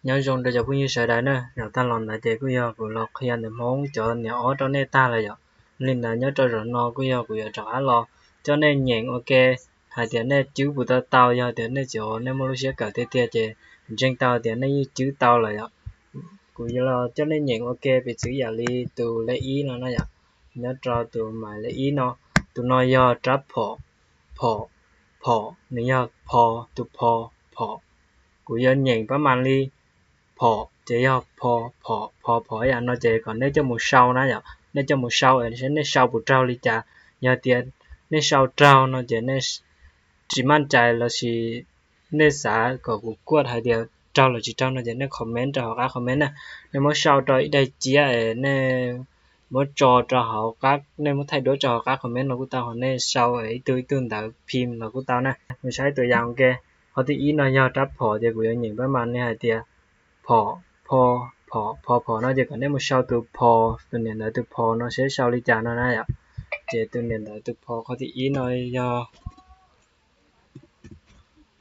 Nyob zoo rau cov phooj ywg sawv daws na, zaum tag los ntawd ces kuj yog kuv los qhia ntawv Hmoob cov niam ob rau nej tag lawm yom. Li ntawd nyob rau zaum no kuj yog kuv yuav rov qab los coj nej nyeem ua ke hais tias nej cwb puas tau tau, yog tias nej cov nej muaj lub siab kawm tiag tiag ces ntseeg tau tias nej yeej cwb tau lawm yom. Kuv yuav los coj nej nyeem ua ke piv txwv yam li tus lej ib no na yom. Nyob rau tus mais lej ib no, tus no yog rab phom, phom, phom, nws yog pho, tus pho, phom. Kuv yuav nyeem pab mas li phom ces yog pho, phom, pho, phom ib yam no ces kom nej coj mus sau na yom. Nej coj mus sau es saib nej sau puas raug li cas. Yog tias nej sau raug no ces nej tsis maj cai lossis nej xav kom kuv kuaj hais tias raug los tsis raug no ces nej comment rau hauv qab comment na. Nej muab sau rau ib daim ciab es nej muab tso rau hauv qab, nej muab thaij duab rau hauv qab comment los kuj tau, ho nej sau ib tug ib tug ntawv phim los kuj tau na. Mus saib tus yam ua ke. Qhov thib ib no yog rab phom ces kuv yuav nyeem pab mas nej hais tias phom, pho, phom, pho, phom no ces kom nej mus sau tus pho, tus niam ntawv tus pho no seb sau li cas no na yom. Ces tus niam ntawv tus pho qhov thib ib no yog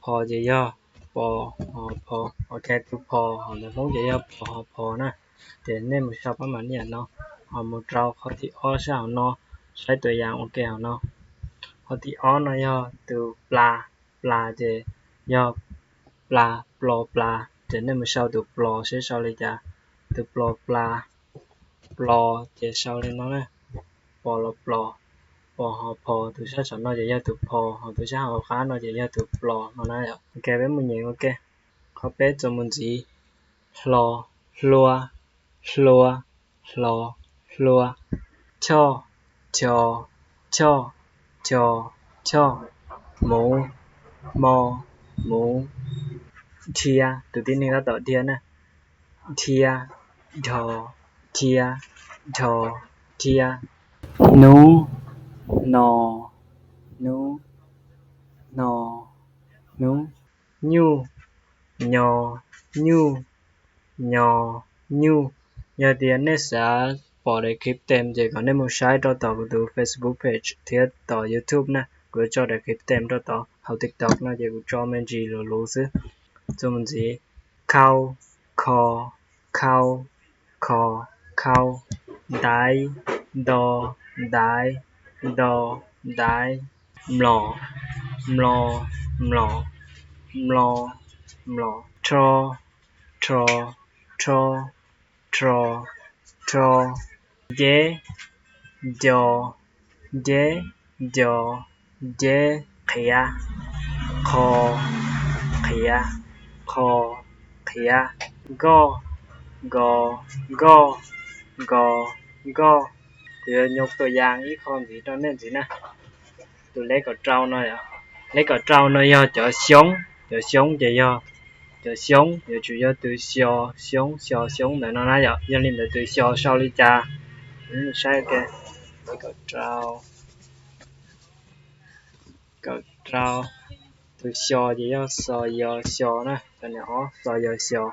pho ces yog po, ho pho, ok, tus pho ho ntawv Hmoob ces yog po ho pho na. Ces nej mus sau pab mas nej yam no, ho mus rau qhov thib ob sab hauv no, saib tus yam ua ke hauv no. Qhov thib ob no yog tus pla, pla ces yog pla, plo, pla, ces nej mus sau tus plo seb sau li cas. Tus plo, pla, plo ces sau li no na, po los plo, po ho pho, tus sab saum no ces yog tus pho, ho tus sab hauv qab no ces yog tus plo no na. Ok, peb mus nyeem ua ke. Qhov peb txuas mus ntxiv, hlo, hlua, hlua, hlo, hlua, choj, cho, choj, cho, choj, muv, hmo, muv, dhia, tus tib neeg tab tom dhia na, dhia, dhos, dhia, dhos, dhia, hnub, no, hnub, no, hnub, nyuj, nyo, nyuj, nyo, nyuj. Yog tias nej xav pom daim clip tes ces kom nej mus saib rau tom kuv tus Facebook page thiab tom YouTube na, kuv yuav tso daim clip tes rau tom hauv TikTok no ces kuv tso me ntsis luv luv xwb. Txuas mus ntxiv, khau, kho, khau, kho, khau, ntaiv, nto, ntaiv, nto, ntaiv, mlom, mlo, mlom, mlo, mlom, rho, rho, rho, rho, rho, nceb, nco, nceb, nco, nceb, qhiav, qho, qhiav, qho, qhiav, nkoj, nko, nkoj, nko, nkoj. Kuv yuav nyoo tus yas ib qho ntxiv rau nej ntxiv na. Tus leb kaum rau no, leb kaum rau no yog cov xyoob, cov xyoob ces yog cov xyoob, yuav tsum yog tus xyo, xyoob, xyo, xyoob ntawd no na yom. Yog li ntawd tus xyo sau li cas? Saib, leb kaum rau, kaum rau, tus xyo ces yog xo yo xyo na, cov niam ob xo yo xyo.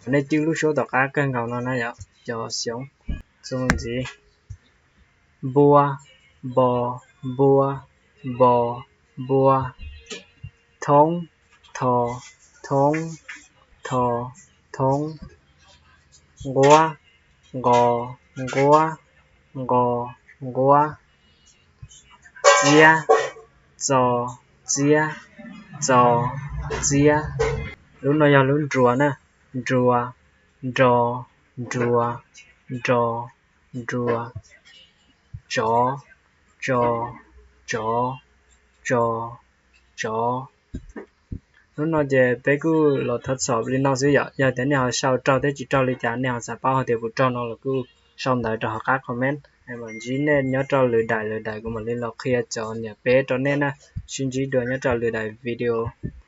Qhov nej cwb lub suab tom qab kawg nkaus no na yom, xyo xyoob. Txuas mus ntxiv, npua, npo, npua, npo, npua, thoob, tho, thoob, tho, thoob, nquab, nqo, nquab, nqo, nquab, txiab, txo, txiab, txo, txiab. Lub no yog lub nruas na, nruas, nro, nruas, nro, nruas, tsov, tso, tsov, tso, tsov. Hnub no ces peb kuj los thov txhom li no xwb yom. Yog tias nej ho sau raug thiab tsis raug li cas, nej ho xav paub hais tias puas raug no los kuj sau ntawv rau hauv qab comment, mam ntsib nej nyob rau lwm daim lwm daim kuv mam li los qhia cov niam peb rau nej na. Sib ntsib dua nyob rau lwm daim video.